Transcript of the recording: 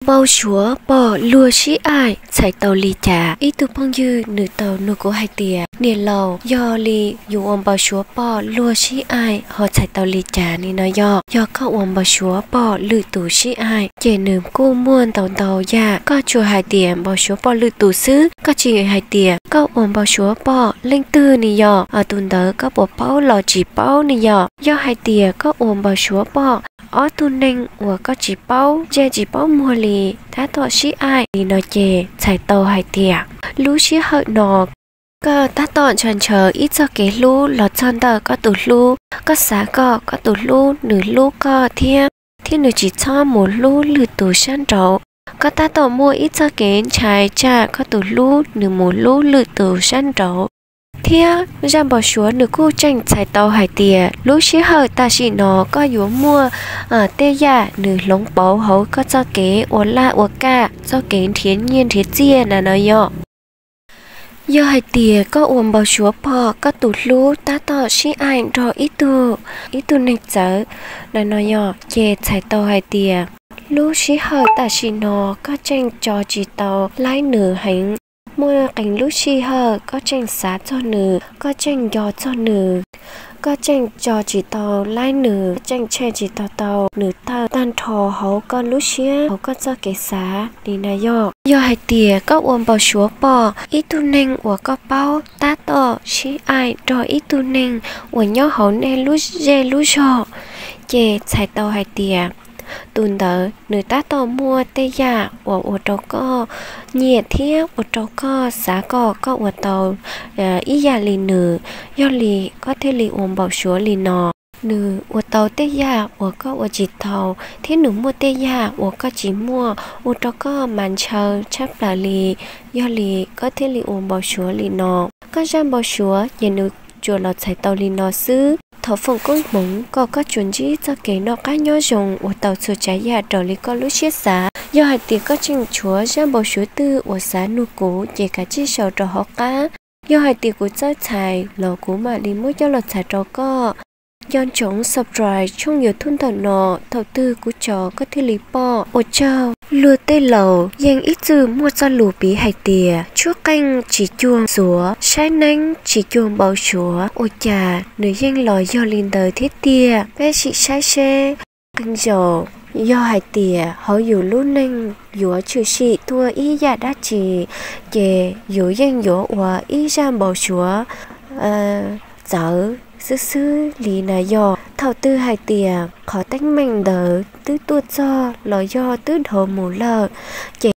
Npau suav pom luag sib aim txhais tau li cas? Ib tug phooj ywg nws tau nug kuv hais tias, niam laus, yog li yus ua npau suav pom luag sib aim ho txhais tau li cas li no yog? Yog koj ua npau suav pom lwm tus sib aim ces nws kuj muaj ntau ntau yam. Koj tsuas hais tias npau suav pom lwm tus xwb, koj tsis hais tias koj ua npau suav pom leej twg ni yog, tus ntawd koj puas paub los tsis paub ni yog. Yog hais tias koj ua npau suav pom ob tug neeg uas koj tsis paub, ze tsis paub muag li, tab tom sib aim li no ces txhais tau hais tias lub sij hawm no koj tab tom ntshaw ntshaw ib txoj kev hlub los txog ntawm koj tus hlub. Koj xav kom koj tus hlub nws hlub koj thiab, thiab nws tsis txhob mus hlub lwm tus sab nraud. Koj tab tom muaj ib txoj kev ntshai tsam koj tus hlub nws mus hlub lwm tus sab nraud. Thiab zaj npau suav nws kuj tseem txhais tau hais tias lub sij hawm tam sim no koj yuav muaj tej yam nws hloov pauv hauv koj txoj kev ua laj ua kam, txoj kev nrhiav nyiaj nrhiav txiaj na no yog. Yog hais tias koj ua npau suav pom koj tus hlub tab tom sib aim nrog ib tug, ib tug neeg txawv na no yog, ces txhais tau hais tias lub sij hawm tam sim no koj tseem tso tsis tau laib nws heev. Muaj qee lub sij hawm koj tseem xav txog nws, koj tseem nco txog nws, koj tseem tso tsis tau laib nws, tseem tshem tsis tau tau nws tawm tag nrho hauv koj lub siab, hauv koj txoj kev xav li na yog. Yog hais tias koj ua npau suav pom ib tug neeg uas koj paub tab tom sib aim nrog ib tug neeg uas nyob hauv nej lub zej lub zog, ces txhais tau hais tias tus ntawd nws tab tom muaj tej yam uas ua rau koj nyiam thiab ua rau koj xav kom koj ua tau ib yam li nws. Yog li koj thiaj li ua npau suav li no. Nws ua tau tej yam uas koj ua tsis tau, thiab nws muaj tej yam uas koj tsis muaj, ua rau koj mas ntshaw tshaj plaws li. Yog li koj thiaj li ua npau suav li no. Koj zaj npau suav ces nws tsuas los txhais tau li no xwb. Thov foom koob hmoov kom koj tsuas ntsib txoj kev noj qab nyob zoo, ua tau txhua tsav yam raws li koj lub siab xav. Yog hais tias koj tseem tshuav zaj npau suav twg uas xav nug kuv ces kav tsij sau rau hauv qab. Yog hais tias kuv txawj txhais los kuv mam li muab coj los txhais rau koj. Nco ntsoov subscribe tshooj YouTube ntawm no, thaum twg kuv tso koj thiaj li pom. Ua tsaug. Luag tej laus yeej ib txwm muaj txoj lus piv hais tias tshuab qeej tsis cuag xuav, saib neeb tsis cuag npau suav. Ua cas nws yeej los yog li ntawd thiab tiag? Peb sim saib seb. Qee zaum yog hais tias hauv yus lub neej yuav tshwm sim tuaj ib yam dab tsi, ces yus yeej yuav ua ib zaj npau suav txawv xwb xwb li na yog. Thaum twg hais tias qhov teeb meem ntawd twb tuaj txog los yog twb dhau mus lawm, ces